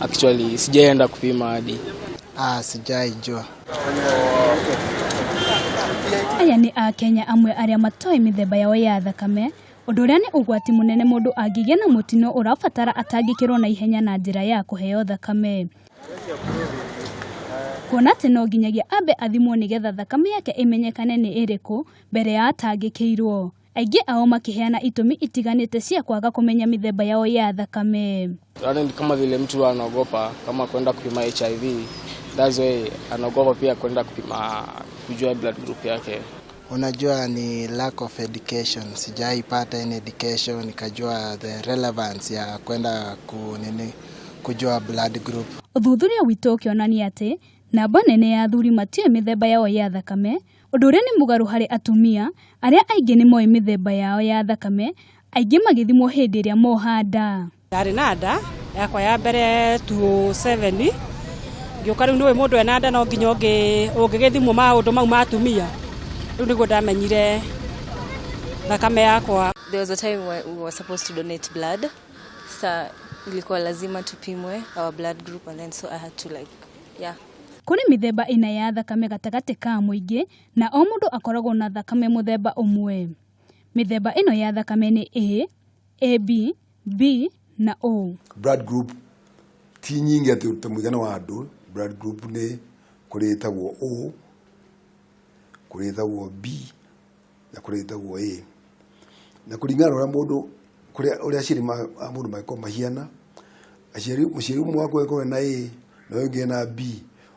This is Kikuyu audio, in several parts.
Actually sijaenda kupima hadi. Ah, sijaijua. Aya nĩ akenya amwe arĩa matoĩ mĩthemba yao ya thakame, ũndũ ũrĩa nĩ ũgwati mũnene mũndũ angĩgĩa na mũtino ũrabatara atangĩkĩrwo na ihenya na njĩra ya kũheo thakame. Kuona atĩ no nginyagia ambe athimwo nĩgetha thakame yake ĩmenyekane nĩ ĩrĩkũ mbere ya atangĩkĩirwo. Aingĩ ao makĩheana itũmi itiganĩte cia kwaga kũmenya mĩthemba yao ya thakame. Yaani ni kama vile mtu anaogopa kama kwenda kupima HIV, that's why anaogopa pia kwenda kupima kujua blood group yake. Unajua ni lack of education. Sijaipata any education nikajua the relevance ya kwenda kunini kujua blood group. Ũthuthuria witũ ũkĩonania atĩ namba nene ya athuri matiũĩ mĩthemba yao ya thakame, ũndũ ũrĩa nĩ mũgarũ harĩ atumia arĩa aingĩ nĩ moĩ mĩthemba yao ya thakame, aingĩ magĩthimwo hĩndĩ ĩrĩa moha nda. Ndarĩ na nda yakwa ya mbere 2007, ngĩũka rĩu nĩũĩ mũndũ ena nda no nginya ũngĩgĩthimwo maũndũ mau ma atumia, rĩu nĩguo ndamenyire thakame yakwa. There was a time when we were supposed to donate blood. Sa ilikuwa lazima tupimwe our blood group, and then so I had to, like, yeah. Kũrĩ mĩthemba ĩna ya thakame gatagatĩ ka mũingĩ na o mũndũ akoragwo na thakame mũthemba ũmwe. Mĩthemba ĩno ya thakame nĩ A, AB, B na O. Blood group ti nyingĩ atĩ ta mũigana wa andũ. Blood group nĩ kũrĩ ĩtagwo O, kũrĩ ĩtagwo B na kũrĩ ĩtagwo A, na kũringana na ũrĩa mũndũ kũrĩa ũrĩa aciari a mũndũ mangĩkorwo mahiana, aciari mũciari ũmwe waku angĩkorwo ena A na ũyũ ũngĩ ena B,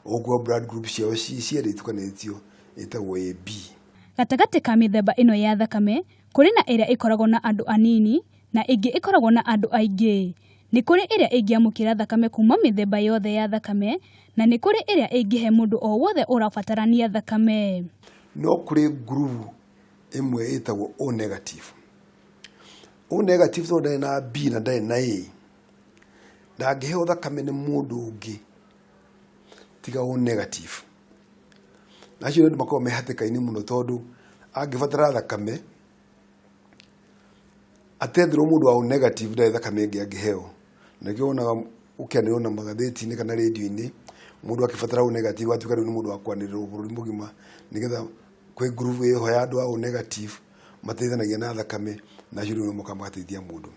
ũgũkora blood group ciao ci cierĩ itukanĩtio ĩtagwo AB. Gatagatĩ ka mĩthemba ĩno ya thakame, kũrĩ na ĩrĩa ĩkoragwo na andũ anini na ĩngĩ ĩkoragwo na andũ aingĩ. Nĩ kũrĩ ĩrĩa ĩngĩamũkĩra thakame kuma mĩthemba yothe ya thakame na nĩ kũrĩ ĩrĩa ĩngĩhe mũndũ o wothe ũrabatarania thakame. No kũrĩ ngurubu ĩmwe ĩtagwo O negative. O negative tondũ ndarĩ na B na ndarĩ na A, ndangĩheo thakame nĩ mũndũ ũngĩ tiga O negative. Na acio nĩ andũ makoragwo me hatĩka-inĩ mũno, tondũ angĩbatara thakame atetherwo mũndũ wa O negative, ndarĩ thakame ĩngĩ angĩheo. Na nĩkĩo wonaga ũkĩanĩrĩrwo na magathĩti-inĩ kana rĩndiũ-inĩ, mũndũ akĩbatara O negative atuĩka rĩu nĩ mũndũ wa kwanĩrĩrwo bũrũri mũgima, nĩgetha kwĩ ngurubu ĩho ya andũ a O negative mateithanagia na thakame, na acio rĩu nĩo mokaga magateithia mũndũ.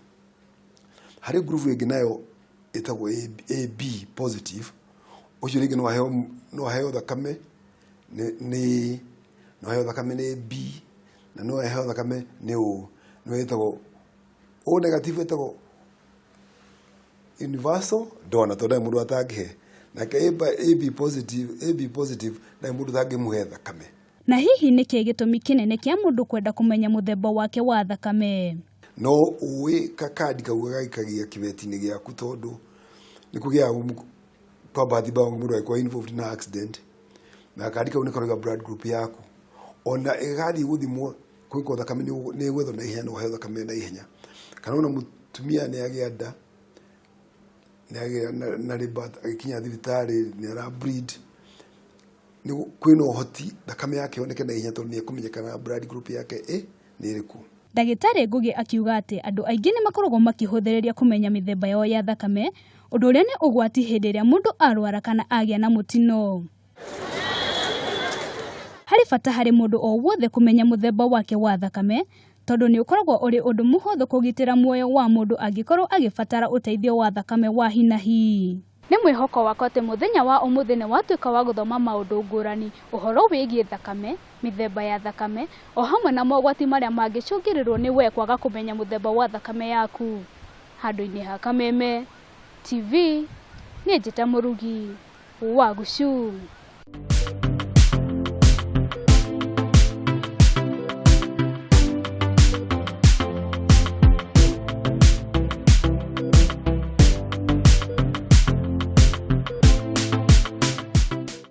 Harĩ ngurubu ĩngĩ nayo ĩtagwo AB positive. Ũcio rĩngĩ no aheo thakame nĩ no aheo thakame nĩ B na no aheo thakame nĩ O. No ĩtagwo O negative, ĩtagwo universal donor, tondũ ndarĩ mũndũ atangĩhe. Nake AB positive ndarĩ mũndũ ũtangĩmũhe thakame. Na hihi nĩ kĩĩ gĩtũmi kĩnene kĩa mũndũ kwenda kũmenya mũthemba wake wa thakame? No ũĩ kakandi kau gagaikagia kĩbeti-inĩ gĩaku, tondũ nĩ kũgĩaga kwa bahati mbaya mũndũ agĩkorwo involved na accident, na kandi kau nĩ karauga blood group yaku. Ona ĩgathiĩ gũthimwo kũngĩkorwo thakame nĩ ĩgwethwo na ihenya, no ũheo thakame na ihenya. Kana ona mũtumia nĩ agĩa nda, nĩ agĩa na labour, agĩkinya thibitarĩ nĩ ara bleed, kwĩna ũhoti thakame yake yoneke na ihenya, tondũ nĩ ekũmenyekana blood group yake nĩ ĩrĩkũ. Ndagĩtarĩ Ngugi akiuga atĩ andũ aingĩ nĩ makoragwo makĩhũthĩrĩria kũmenya mĩthemba yao ya thakame, ũndũ ũrĩa nĩ ũgwati hĩndĩ ĩrĩa mũndũ arwara kana agĩa na mũtino. Harĩ bata harĩ mũndũ o wothe kũmenya mũthemba wake wa thakame, tondũ nĩ ũkoragwo ũrĩ ũndũ mũhũthũ kũgitĩra muoyo wa mũndũ angĩkorwo agĩbatara ũteithio wa thakame wa hi na hi. Nĩ mwĩhoko wakwa atĩ mũthenya wa ũmũthĩ nĩ watuĩka wa gũthoma maũndũ ngũrani ũhoro wĩgiĩ thakame, mĩthemba ya thakame, o hamwe na mogwati marĩa mangĩcũngĩrĩrwo nĩ we kwaga kũmenya mũthemba wa thakame yaku. Handũ-inĩ ha Kameme TV, niĩ njĩta mũrugi wa Gucu.